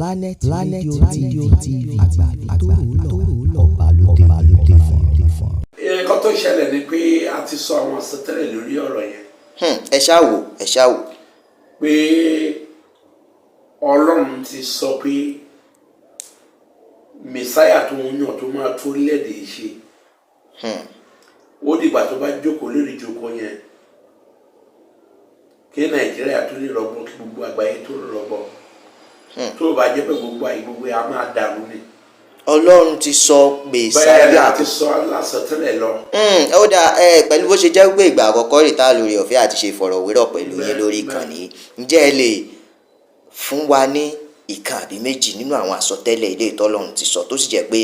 Planet Planet Radio TV àgbà tó lọ ọba ló dé fún. Nǹkan tó ṣẹlẹ̀ ni pé a ti sọ àwọn àsọtẹ́lẹ̀ lórí ọ̀rọ̀ yẹn. Ẹ ṣáà wò, ẹ ṣáà wò. Pé Ọlọ́run ti sọ pé mẹsáyà tó ń yàn tó máa tó orílẹ̀-èdè yìí ṣe, ó dìgbà tó bá jókòó lórí ìjókòó yẹn kí Nàìjíríà tó lè rọgbọ, kí gbogbo àgbáyé tó lè rọgbọ. Tó o bá jẹ́ pé gbogbo àyè gbogbo yẹn a máa dàrú ni. Ọlọ́run ti sọ Bẹ́ẹ̀ ni. mẹsáyà. A ti sọ lásọtẹ́lẹ̀ lọ. Ó dáa. Ẹ pẹ̀lú bó ṣe jẹ́ pé ìgbà àkọ́kọ́ rè tá a lórí ọ̀fẹ́ àti ṣe ìfọ̀rọ̀wérọ̀ pẹ̀lú yín lórí ìkànnì yìí, ǹjẹ́ ẹ lè fún wa ní ìkan àbí méjì nínú àwọn àsọtẹ́lẹ̀ ilé ìtọ́lọ́run ti sọ, tó sì jẹ́ pé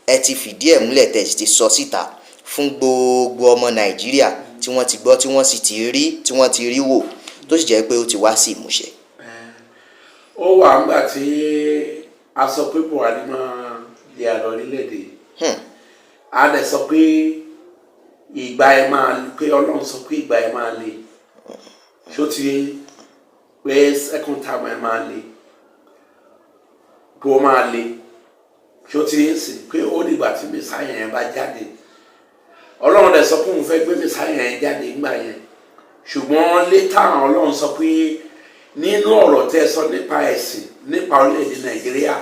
ẹ ti fìdí ẹ̀ múlẹ̀, tẹ̀ sì ti sọ síta fún gbogbo ọmọ Nàìjíríà, tí wọ́n ti gbọ́, tí wọ́n sì ti rí, tí wọ́n ti rí wò, tó sì jẹ́ pé ó ti wá sí ìmúṣẹ? Ó wà ńgbà tí a sọ pé Buhari máa di ààrẹ orílẹ̀-èdè. A dẹ̀ sọ pé ìgbà ẹ máa pé, Ọlọ́run sọ pé ìgbà ẹ máa le, ṣó ti pé second term ẹ máa le, pé ó máa le, ṣó ti ń sìn pé ó dìgbà tí mẹsáyà yẹn bá jáde. Ọlọ́run dẹ̀ sọ pé òun fẹ́ gbé mẹsáyà yẹn jáde ńgbà yẹn, ṣùgbọ́n later Ọlọ́run sọ pé nínú ọ̀rọ̀ tẹ́ ẹ sọ nípa ẹ̀sìn, nípa orílẹ̀-èdè Nàìjíríà,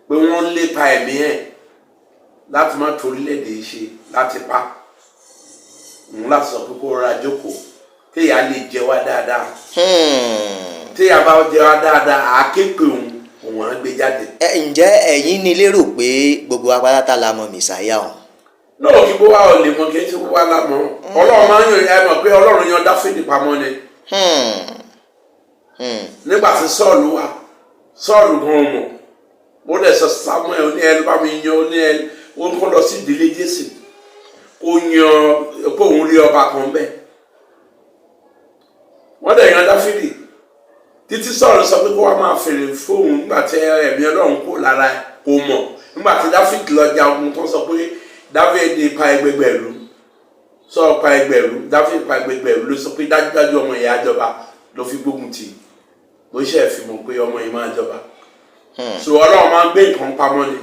pé wọ́n ń lépa ẹ̀mí ẹ̀ láti má tó orílẹ̀-èdè yìí ṣe, láti pa òun, láti sọ pé kó rọra jókòó téèyà lè jẹ wá dáadáa. Téèyà bá jẹ wá dáadáa, àáké pé òun òun á gbé jáde. Ẹ ǹjẹ́ ẹ̀yin ní lérò pé gbogbo apáta la mọ̀ mẹsáyà ọ̀hún? Náà kí bó wà ò lè mọ, kí n ti wá lámọ. Ọlọ́run máa ń yan. Ẹ mọ̀ pé Ọlọ́run yan Dáfídì pamọ́ ni. Nígbà tí Sọ́ọ̀lù wà, Sọ́ọ̀lù gan mọ̀. Ó dẹ̀ sọ Samuel, ó ní ẹ bá mi yan, ó ní ẹ ó ń kó lọ sí ìdílé Jésè, kó yan, pé òun rí ọba kan bẹ́ẹ̀. Wọ́n dẹ̀ yan Dáfídì títí Sọ́ọ̀lù sọ pé kó wá máa fèrè fóun. Nígbà tí ẹ̀mí Ọlọ́run kó lára ẹ̀, kó mọ̀. Nígbà tí Dáfídì lọ ja ogun tó sọ pé Dáfídì pa ẹgbẹgbẹ̀rún, Sọ́ọ̀ pa ẹgbẹ̀rún, Dáfídì pa ẹgbẹgbẹ̀rún, ló sọ pé dájúdájú ọmọ ìyá jọba, ló fi gbógun tì í, ló ṣe fi mọ̀ pé ọmọ yìí máa jọba. So Ọlọ́run máa ń gbé nǹkan pamọ́ ni.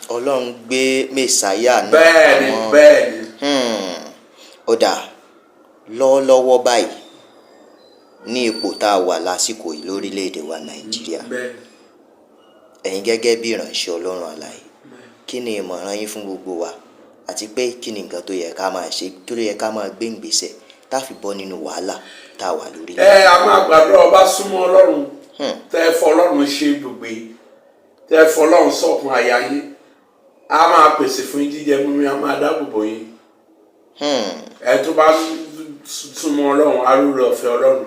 Ọlọ́run gbé mẹsáyà náà Bẹ́ẹ̀ ni. pamọ́. Bẹ́ẹ̀ ni. Ó dáa. Lọ́wọ́lọ́wọ́ báyìí, ní ipò tá a wà lásìkò yìí lórílẹ̀‐èdè wa Nàìjíríà, ẹ̀yin gẹ́gẹ́ bí ìránṣẹ́ Ọlọ́run àlàyé, kí ni ìmọ̀ràn yín fún gbogbo wa, àti pé kí ni nǹkan tó yẹ ká máa ṣe, kí ló yẹ ká máa gbé ìgbésẹ̀ tá a fi bọ́ nínú wàhálà tá a wà lórílẹ̀? Ẹ a máa gbàdúrà. Ọba súnmọ́ Ọlọ́run, tẹ́ ẹ fọ Ọlọ́run ṣe ibùgbé, tẹ́ ẹ fọ Ọlọ́run sọ̀kun àyà yín, a máa pèsè fún yín jíjẹ mímu, a máa dáàbò bò yín. Ẹ tó bá súnmọ́ Ọlọ́run, arúgbó ọ̀fẹ́ Ọlọ́run.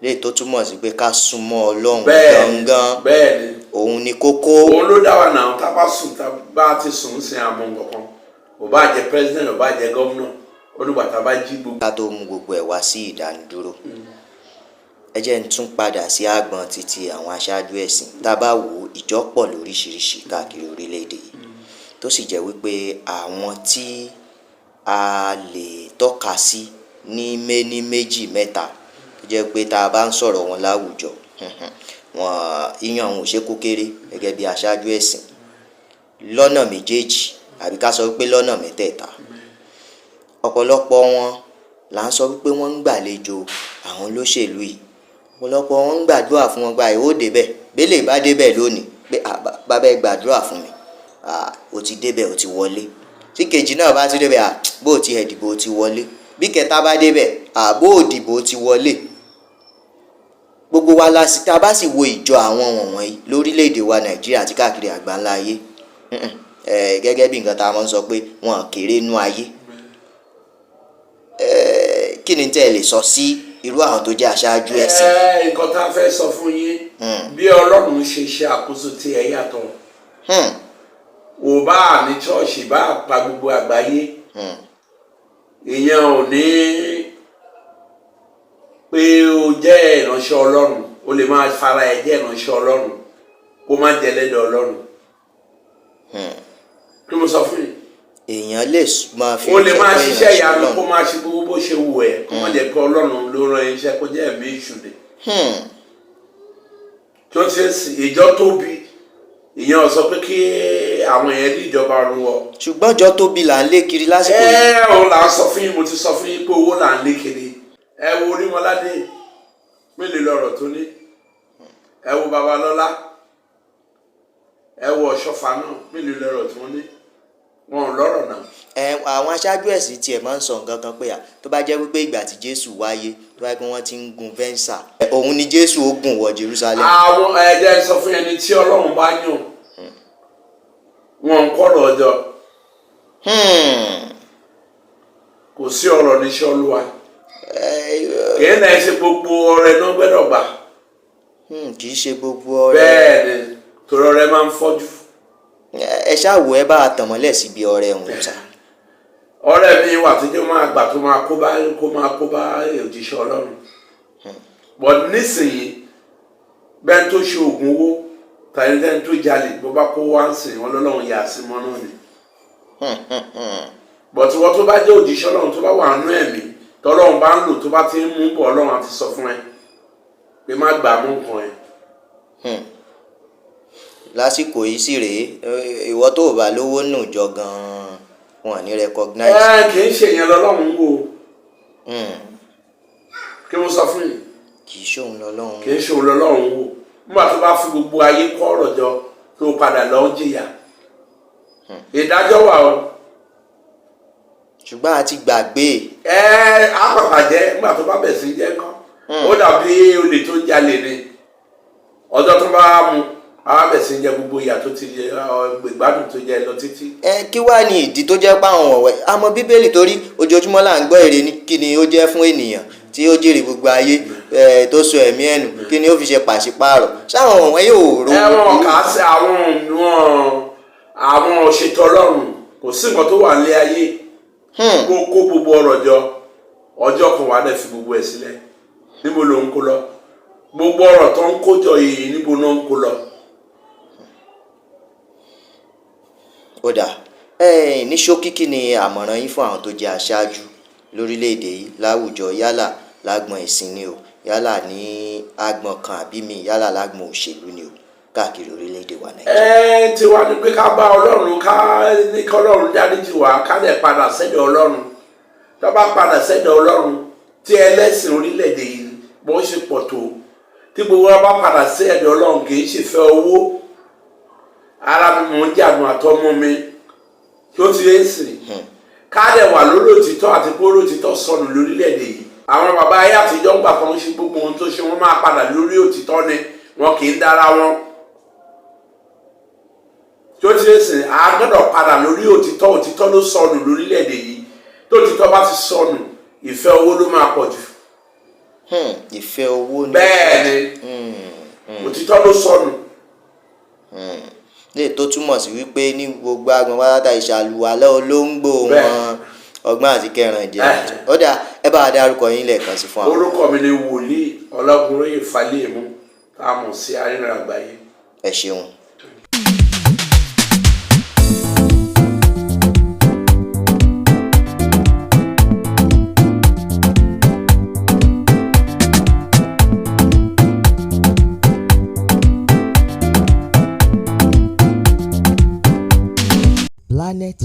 Léyìí tó túmọ̀ sí pé ká súnmọ́ Ọlọ́run Bẹ́ẹ̀ ni. gangan. Bẹ́ẹ̀ ni. Òun ni kókó. Òun ló dá wa náà. Tá a bá sùn, tá a bá ti sùn ń sin àmọ́ nǹkan, ò bá jẹ́ president, ò bá jẹ́ governor, olùgbà tá a bá jí gbogbo. Ká tó mú gbogbo ẹ̀ wá sí ìdánidúró, ẹ jẹ́ n tún padà sí àgbọn títí àwọn aṣáájú ẹ̀sìn. Tá a bá wò ó, ìjọ pọ̀ lóríṣiríṣi káàkiri orílẹ̀-èdè yìí, tó sì jẹ́ wípé àwọn tí a lè tọ́ka sí ní méní, méjì, mẹ́ta, tó jẹ́ pé tá a bá ń sọ̀rọ̀ wọn láwùjọ, wọn ìyàn àwọn ò ṣe kó kéré gẹ́gẹ́ bí aṣáájú ẹ̀sìn lọ́nà méjèèjì, àbí ká sọ wípé lọ́nà mẹ́tẹ̀ẹ̀ta. Ọ̀pọ̀lọpọ̀ wọn là ń sọ wípé wọ́n ń gbàlejò àwọn olóṣèlú yìí. Ọ̀pọ̀lọpọ̀ wọn ń gbàdúrà fún wọn, gba ìwó débẹ̀ bẹ́lẹ̀ bá débẹ̀ lónìí pé, "Ah, bàbá, ẹ gbàdúrà fún mi." Ah, o ti débẹ̀, o ti wọlé. Tí kejì náà bá ti débẹ̀, ah, bó o ti ẹ̀ dìbò, o ti wọlé. Bí kẹta bá débẹ̀, ah, bó o dìbò, o ti wọlé. Gbogbo wa la sì tá a bá sì wo ìjọ àwọn wọ̀nyí lórílẹ̀‐èdè wa Nàìjíríà àti káàkiri àgbáńlá ayé, gẹ́gẹ́ bí nǹkan tá a máa ń sọ pé wọn kéré nú ayé. Kí ni tẹ́ ẹ lè sọ sí irú àwọn tó jẹ́ aṣáájú ẹ̀sìn? Ẹ nǹkan tá a fẹ́ sọ fún yín, bí Ọlọ́run ṣe ṣe àkóso tí ẹ yàtọ̀. Ò bá ní ṣọ́ọ̀ṣì bá pa gbogbo àgbáyé, ìyẹn ò ní pé o jẹ́ ìránṣẹ́ Ọlọ́run. O lè máa fara ẹ jẹ́ ìránṣẹ́ Ọlọ́run, kó má jẹ́ ẹlẹ́dẹ̀ Ọlọ́run. Kí mo sọ fún yín? Èèyàn lè máa fi O lè máa pé ṣiṣẹ́ ìránṣẹ́ ìyanu, Ọlọ́run. Kó máa ṣe gbogbo bó ṣe wù ẹ́, kó má jẹ́ pé Ọlọ́run ló rán iṣẹ́, kó jẹ́ ẹ̀mí èṣù ni. Tó ti ń sìn ìjọ tóbi, ìyẹn ò sọ pé kí àwọn èèyàn ní ìjọba ọ̀run wọ. Ṣùgbọ́n ìjọ tóbi là ń lé kiri lásìkò yìí. Ẹ ò là ń sọ fún yín, mo ti sọ fún yín pé owó là ń lé kiri. Ẹ wo Orímọládé, mélòó lọ́rọ̀ tó ní? Ẹ wo Babalọ́lá, ẹ wo Ọ̀ṣọ́fà náà, mélòó lọ́rọ̀ tó ní? Wọn ò lọ́rọ̀ náà. Ẹ àwọn aṣáájú ẹ̀sìn tiẹ̀ máa ń sọ nǹkan kan pé à tó bá jẹ́ wípé ìgbà tí Jésù wáyé, tó bá jẹ́ pé wọ́n ti ń gun Venza, òun ni Jésù ó gùn wọ Jerusalem. Àwọn ẹ̀jẹ̀ sọ fún ẹni tí Ọlọ́run bá yàn, wọn ń kọ́rọ̀ ọjọ́. Kò sí ọ̀rọ̀ níṣẹ́ Olúwa. Kì í náà ṣe gbogbo ọrẹ náà gbẹ́dọ̀ gbà. Kì í ṣe gbogbo ọrẹ. Bẹ́ẹ̀ ni, torí ọrẹ máa ń fọ́jú. Ẹ ṣáà wò, ẹ bá a tàn mọ́lẹ̀ síbi ọrẹ òun sà. Ọ̀rẹ́ mi wà tó jẹ́ máa gbà tó máa kó bá, kó máa kó bá òjíṣẹ́ Ọlọ́run. But nísìnyí, bẹ́ẹ̀ tó ṣe oògùn owó tàbí bẹ́ẹ̀ tó jalè, bó bá kó wá ń sìn wọn lọ́lọ́run yà sí mọ́ náà ni. But wọ́n tó bá jẹ́ òjíṣẹ́ Ọlọ́run, tó bá wà nínú ẹ̀mí tọ́lọ́run bá ń lò, tó bá ti ń mú bọ̀, Ọlọ́run á ti sọ fún ẹ pé má gbà mú nǹkan ẹ. Lásìkò yìí sì rèé, ìwọ tó o bá lówó nù jọ gan-an, wọn ní recognize. Ẹ kì í ṣe yẹn lọ́lọ́run wò. Kí mo sọ fún yìí? Kì í ṣòun lọ́lọ́run. Kì í ṣe òun lọ́lọ́run wò. Nígbà tó bá fi gbogbo ayé kọ́ ọ̀rọ̀ jọ, tó padà lọ ń jìyà, ìdájọ́ wà o. Ṣùgbọ́n a ti gbàgbé. Ẹ àpàpà jẹ́ nígbà tó bá bẹ̀ sí jẹ́ kán, ó dàbí olè tó ń jalè ni. Ọjọ́ tó bá mú, á bẹ̀ sí jẹ gbogbo ìyà tó ti jẹ, ìgbádùn tó jẹ lọ títí. Ẹ kí wàá ní ìdí tó jẹ́ pé àwọn ọ̀wẹ́ àmọ́ Bíbélì, torí ojoojúmọ́ là ń gbọ́ èrè ní kí ni ó jẹ́ fún ènìyàn tí ó jèrè gbogbo ayé, tó sọ ẹ̀mí ẹ̀ nù, kí ni ó fi ṣe pàṣípààrọ̀? Sáwọn ọ̀wẹ́ yóò ro. Ẹ wọn kà á sí àwọn wọn, àwọn òṣètò Ọlọ́run. Kò sí nǹkan tó wà nílé ayé kó kó gbogbo ọrọ̀ jọ, ọjọ́ kan wàá dẹ̀ fi gbogbo ẹ̀ sílẹ̀. Níbo ló ń kó lọ? Gbogbo ọrọ̀ tó ń kó jọ yìí, níbo ló ń kó lọ? Ó dà, ẹ ní ṣókí, kí ni àmọ̀ràn yín fún àwọn tó jẹ́ aṣáájú lórílẹ̀‐èdè yìí láwùjọ, yálà lágbọn ìsìn ni o, yálà ní agbọn kan àbí mi, yálà lágbọn òṣèlú ni o, káàkiri orílẹ̀‐èdè wa Nàìjíríà? Ẹ tiwa ni pé ká bá Ọlọ́run, ká ní kí Ọlọ́run dáríjì wá, ká lè padà sẹ́dọ̀ Ọlọ́run. Tó bá padà sẹ́dọ̀ Ọlọ́run, tí ẹlẹ́sìn orílẹ̀-èdè yìí bó ṣe pọ̀ tó, tí gbogbo wa bá padà sí ẹ̀dọ̀ Ọlọ́run, kì í ṣe fẹ́ owó ara mi mò ń jàdùn àtọmọ mi tí ó ti lè sìn, ká lè wà lórí òtítọ́, àti pé orí òtítọ́ sọnù lórílẹ̀-èdè yìí. Àwọn bàbá ayé àtijọ́ ń gbà kan ṣe gbogbo ohun tó ṣe, wọ́n máa padà lórí òtítọ́ ni, wọn kì í dára wọn. Tí ó ti lè sìn, a gbọ́dọ̀ padà lórí òtítọ́. Òtítọ́ ló sọnù lórílẹ̀-èdè yìí. Tó òtítọ́ bá ti sọnù, ìfẹ́ owó ló máa pọ̀ jù. Ìfẹ́ owó ni. Bẹ́ẹ̀ ni, òtítọ́ ló sọnù. Lè tó túmọ̀ sí wípé ní gbogbo agbọn pátá, ìṣàlùwalẹ̀ olóńgbò wọn, ọgbọ́n àti kẹrànjẹ. Bẹ́ẹ̀. Ó dà, ẹ bá a dárúkọ yín lẹ́ẹ̀kan sí fún àwọn. Orúkọ mi ni Wòlíì Ọlọ́gúnróyè Fálẹ́mú, tá a mọ̀ sí Arìnrìn Àgbáyé. Ẹ ṣeun. Planet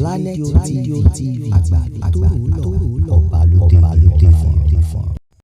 Radio TV, àgbà tó rò lọ, ọba ló dé fún.